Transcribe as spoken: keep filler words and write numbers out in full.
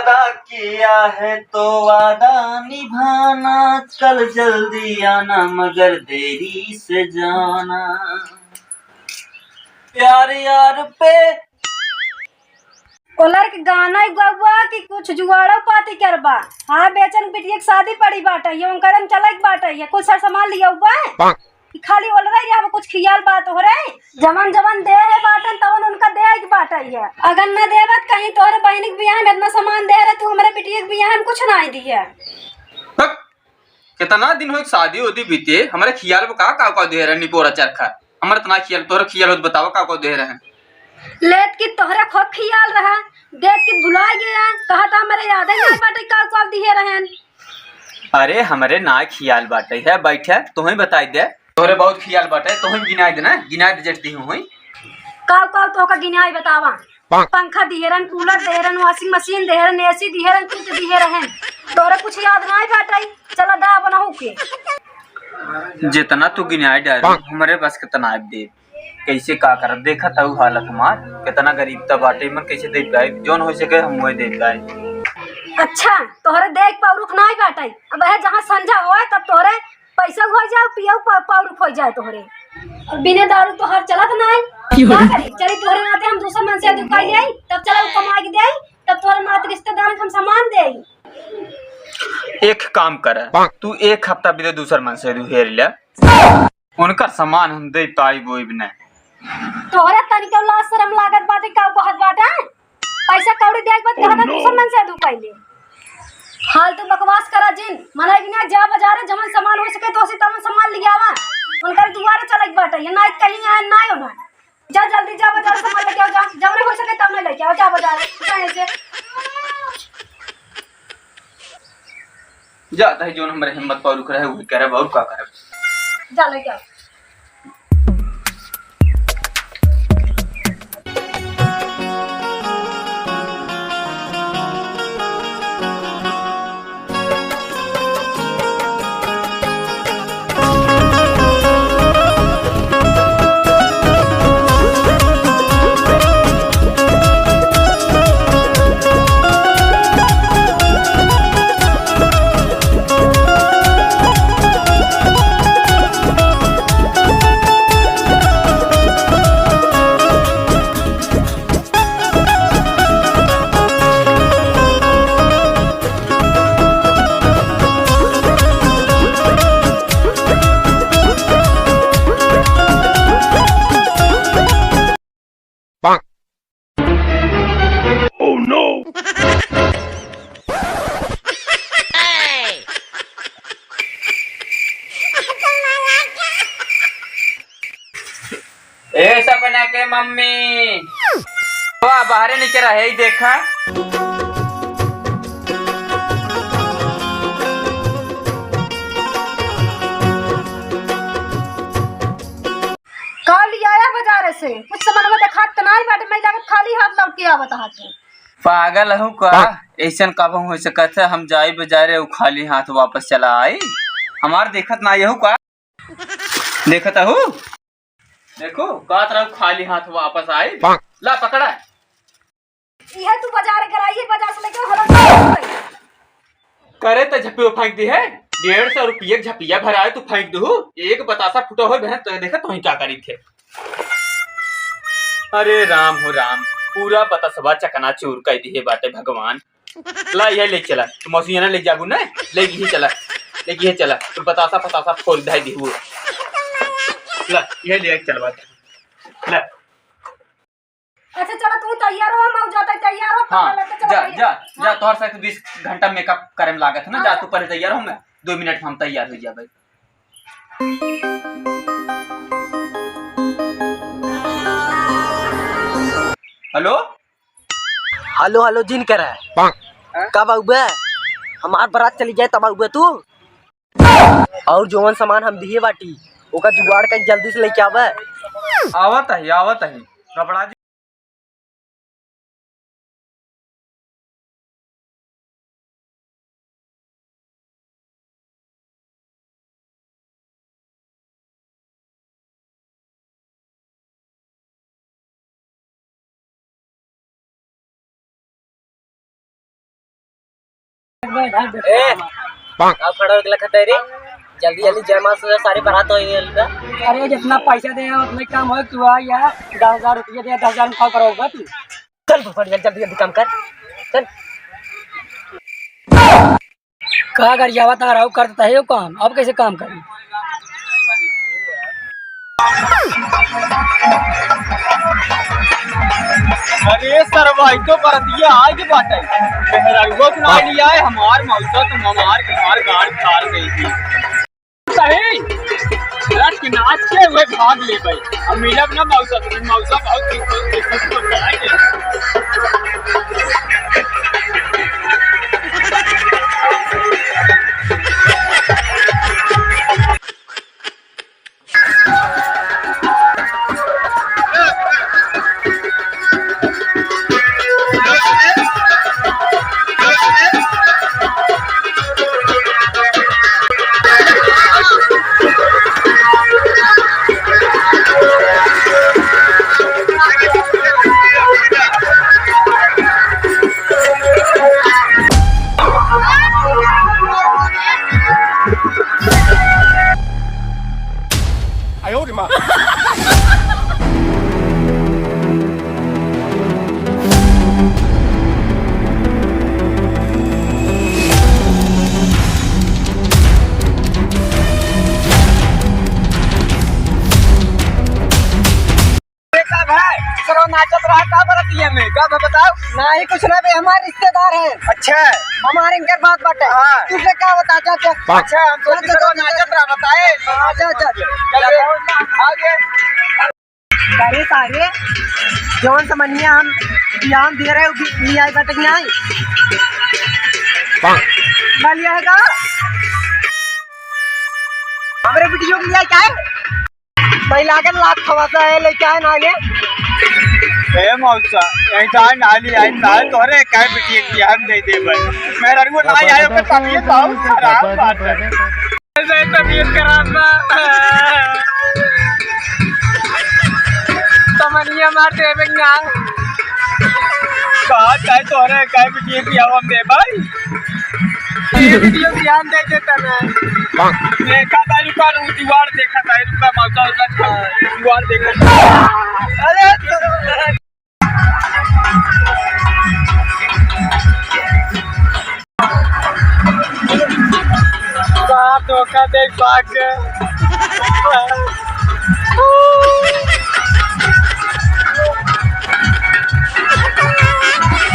वादा किया है तो वादा निभाना, कल जल्दी आना मगर देरी से जाना। प्यार यार पे। ओलर के गाना ही गउबा कि कुछ जुगाड़ो पाती करबा। हाँ, बेचन बिटिया के शादी पड़ी बाटे, ये ओंकरन चलक बाटे, ये कुछ सर सामान लिया हुआ है। कि खाली ओलरे ही रहबा, कुछ खियाल बा तोहरे? जवन जवन दे है बाटन, तवन उनका दे के बाटे है। अगर न देबत कहीं तोहरे बहिनी के बियाह में इतना सामान दे रहे, तू हमरे बिटिया के बियाह में कुछ ना दिए। हक, कितना दिन होई शादी उदी बीते, हमरे खियाल बा का, का, का दे रहे निपोरा चरखा? हमरे इतना खियाल, तोहरे खियाल होत बतावा का, का दे रहे? लेत कि तोहरे खूब खियाल रहा, देत कि भुला गया, कहा था हमरे याद ही ना बाटे का, का दिए रहन। अरे, हमरे ना खियाल बाटे है, बैठे, तोहई बताई दे। तोहरे बहुत खियाल बाटे, तोहई गिनाई दे ना, गिनाई दे जट दिहूँ होई। काव काव तोहका गिनाई बतावा। पंखा दिहेरन, कूलर देहेरन, वॉशिंग मशीन देहेरन, एसी दिहेरन, कुछ दिहेरन। तोहरे कुछ याद नाई बाटे, चला दा बनाऊ के। जितना तू गिनाई डारू, हमरे बस के तना दे। कैसे का करब? देखत हऊ हालत हमार, कितना गरीब त बाटे, मन कैसे दे पाए? जौन हो सके हम वही दे पाए। अच्छा, तोहरे देख पौरुख नाई बाटे। अब है जहाँ संझा होए तब तोहरे पैसा हो जाए, पियऊ प-, पौरुख हो जाए तोहरे। और बिना दारू तोहर चलत नाई। का करी? चली तोहरे नाते हम दूसर मन से दुकाई ले आई, तब चला उ कमा के दे आई, तब तोहरे नाते रिश्तेदार के हम सामान दे आई। एक काम कर, तू एक हफ्ता बिना दूसर मन से हेर ले। उनकर सामान हम दे पाई बोइब नहीं। तोहरा तनिको लाज शरम लागत बाटे, का कहत बाटे? पैसा कौड़ी देख बात कहत दूसर मन से दू पहले। फालतू बकवास करा जिन, मना भी ना जा बाजारे, जवन सामान हो सके तो से तवन सामान ले आवा। उनकर दुआरे चलक बाटे, ये नाई कहीं यहाँ नाई होना। जा जल्दी जा बाजार सामान लेके आओ, जा, जवन हो सके तवन लेके आओ, जा बाजार, कहीं से। जा, तही जौन हमरे हिम्मत पर रुक रहे, वही करब, और का करब? जा, लेके आओ। Oh no! ए सपना के मम्मी, वाह, बाहरे निकल रहे ही देखा। का लियाया बाजारे से? कुछ सामान में देखात त नाई बाटे, मैं लागत खाली हाथ लौट के आवत हाथे। पागल हूँ का? ऐसन कब हो सकत है, हम जाई बाजारे उ खाली हाथ वापस चला आई? हमार देखत नाई हूँ का? देखत हूँ? देखो, कहत रहू खाली हाथ वापस आई। ला पकड़ा। इहे तू बाजार कराई, बाजार से लेके हलक करे त झपियो फेंक दी है। डेढ़ सौ रुपये के झपिया भराए तू फेंक दू। एक बतासा फुटा हो बहन, तो देखा तोही का करी थे। अरे राम हो राम, पूरा बतासवा चकनाचूर कर दिहे बाटे भगवान। ला, यह ले चला, तू मौसी ना ले जाबू ना, ले यही चला, ले यही चला, तू बतासा फतासा फोड़ धाई दिहू। ला, यह ले चलवा, ला। अच्छा, चलो, तू तैयार हो, हम जाते तैयार हो, हाँ, पकड़ लेते, चलो, जा, भैया। जा, जा, हाँ। तोहर से तो बीस घंटा मेकअप करे में लागत है ना, हाँ, जा, जा। तू पहले तैयार हो, मैं दो मिनट में हम तैयार हो जाबे। हेलो? हेलो, हेलो, जिन करे। कब आउबे? हमार बारात चली जाए तब आउबे तू? और जौन सामान हम दिए बाटी, ओका जुगाड़ कर जल्दी से लेके आवे। आवत ही, आवत ही। घबरा ए, का खड़ा होके लखत है रे? जल्दी जल्दी जयमाल से सारी बारात हो गई है। अरे, जितना पैसा दे हैं, उतना ही काम हो। तू आ यार, दस हजार रुपये दे, दस हजार में खाओ करो तू। चल तू, फट, जल्दी जल्दी काम कर, चल। का गरियावा तारा हो, कर देता है यो काम, अब कैसे काम करी? अरे सरवा, ई तो बरतिया आइ के बाटे। मेहरारुआ के ना लिया है, हमार मौसा तो हमार, हमार गाड़ फाड़ देई थी। सही, रच के नाच के हुए भाग ले भाई। अब मिलब ना मौसा से, मौसा बहुत खुश, खुश, खुश, खुश हो जाएंगे। ये सब है, दूसरो नाचत रहा का बरतिया में, का बा बताओ? नाही कुछ ना बे, हमार रिश्तेदार है। अच्छा। हमार इनकर बात बाटे। हाँ। तुझे का बता, जा, जा। अच्छा, हम तो जा, जा, दूसरो जा, जा। नाचत रहा बताए। हाँ, जा, जा, जा। चल, आगे। अरे सारे, जौन समनिया हम बियाह में दे रहे, वो भी ले आए बाटे कि नाही? ना ले आएगा? हमरे बिटियो के ले आए का है? पहला के लात खवासा है, लेके आए ना ले। ए मौसा, यही तो ना ले आए, ना तोहरे का बिटिया के बियाह में दे दे भाई। मेहरारू ना आए, ओकर तबीयत बहुत खराब बात है। अरे, तबीयत खराब बा। तमनिया मार देबे ना। कहा चाहे तोहरे काहे बिटिया के बियाह में दे भाई। ये बिटिया ध्यान दे देता ना। देखा था रुका, रुक, जुगाड़ देखा था, रुका, मौका, रुका, जुगाड़ देखा था। अरे, का धोखा दे भाग।